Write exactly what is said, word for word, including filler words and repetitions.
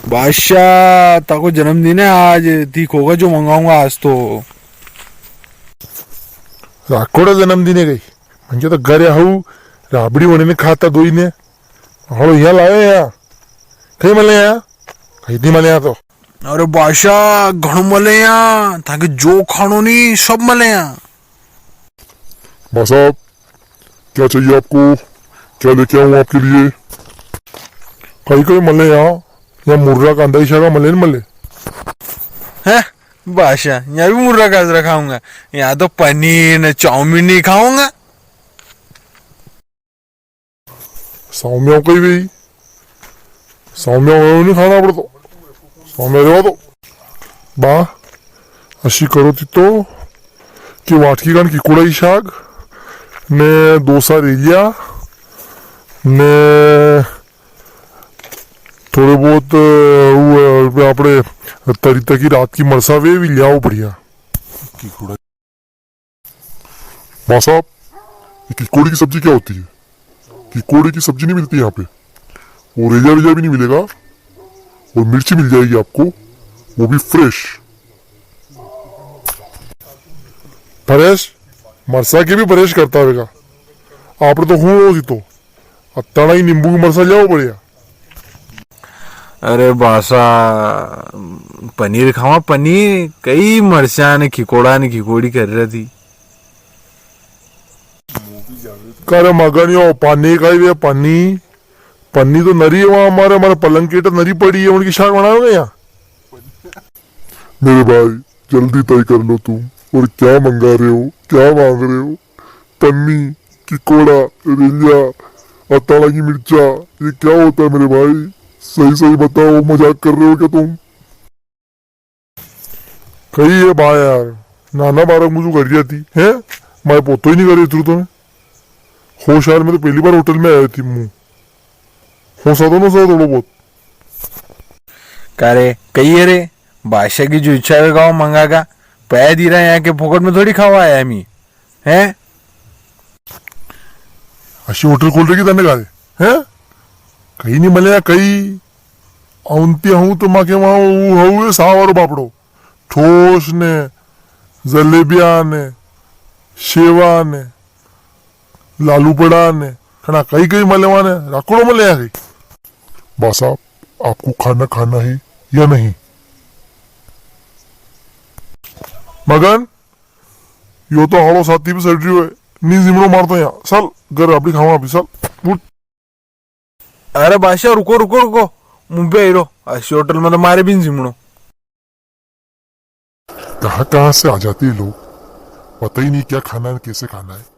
बादशाह, ताको जन्मदिन है आज, ती खोगा जो मंगाऊंगा आज तो। राखोड़ा जन्मदिन है कई? मंजे तो घरे हाउ, राबड़ी वणे ने खाता दोई ने। हालो यहाँ लायो यहाँ। कई मले यहाँ? कई नी मले यहाँ तो। अरे बादशाह, घणो मले यहाँ, ताके जो खाणो नी, सब मले यहाँ। भाई साहब, क्या चाहिए आपको? क्या लेके आऊं आपके लिए? कई कई मले यहाँ, यहाँ मुर्रा कांदा ही शाका मले न मले। हैं? बादशाह, यहाँ भी मुर्रा गाजरा खाऊंगा? यहाँ तो पनीर ने चाउमीन ही खाऊंगा। सावम्या कई भाई, सावम्या नी खाना पड़तो, सावम्या रेवा तो। बा, अशी करो ती तो कि वाटकी कान किकोड़ा ही शाक, ने दो सा रेलिया, ने थोड़े बहुत, अ, वो, अ, आपणे तरी तकी रात की मरसा वे भी लियाओ बढ़िया। किकोड़ा। माँ साहब, ये किकोड़ी की सब्जी क्या होती है? किकोड़ी की सब्जी नहीं मिलती यहाँ पे। वो रेजा वेजा भी नहीं मिलेगा, और मिर्ची मिल जाएगी आपको, वो भी फ्रेश। फ्रेश? मरसा के भी फ्रेश करता होगा। आपने तो हूँ रोज ही तो अत्ताणा ही नींबू की मरसा लियाओ बढ़िया। अरे बासा, पनीर खावा पनीर, कई मरसा ने खिकोड़ा ने खिकोड़ी कर रही थी। करे मगनियो, पानी काई वे, पानी? पन्नी तो नरी है वहाँ हमारे, हमारे पलंग के हेठ नरी पड़ी है, उनकी शाक बनाओगे यहाँ? मेरे भाई, जल्दी तय कर लो तुम, और क्या मंगा रहे हो, क्या मांग रहे हो? पन्नी, किकोड़ा, रेलिया, अताड़ा की मिर्चा, ये क्या होता है मेरे भाई? सही सही बताओ, मजाक कर रहे हो क्या तुम? कई है बा यार, नाना बारक मुझे कर दिया थी, हैं? मैं पोतो ही नहीं करे इतरू तो मैं। होश यार, मैं तो पहली बार होटल में आया थी मुंह। होसा तो ना सा थोड़ो बहुत। का रे, कई है रे, बादशाह की जो इच्छा होगा वो मंगागा। पै दी रहा है यहाँ के, फोकट में थोड़ी खावा आया मी, हैं? अशी होटल खोल रखी तने का रे, हैं? कई नहीं मले या कई। अवंती हूँ तो माके वहाँ वो हूँ है सावर बापड़ो। ठोस ने, जलेबिया ने, शेवा ने, लालू पड़ा ने, खना कई कई मले वाने, राखोड़ो मले या कई। बा साहब, आपको खाना खाना है या नहीं? मगन, यो तो हालो साथी भी सड़ रही है, नी जिमणो मारतो यहाँ, साल घर आपणी खावा अभी, साल, उठ। अरे बादशाह, रुको, रुको, रुको, मुंबई आई रो, अशी होटल में तो मारे भी नी जिमणो। कहाँ-कहाँ से आ जाते हैं लोग, पता ही नहीं क्या खाना है, कैसे खाना है।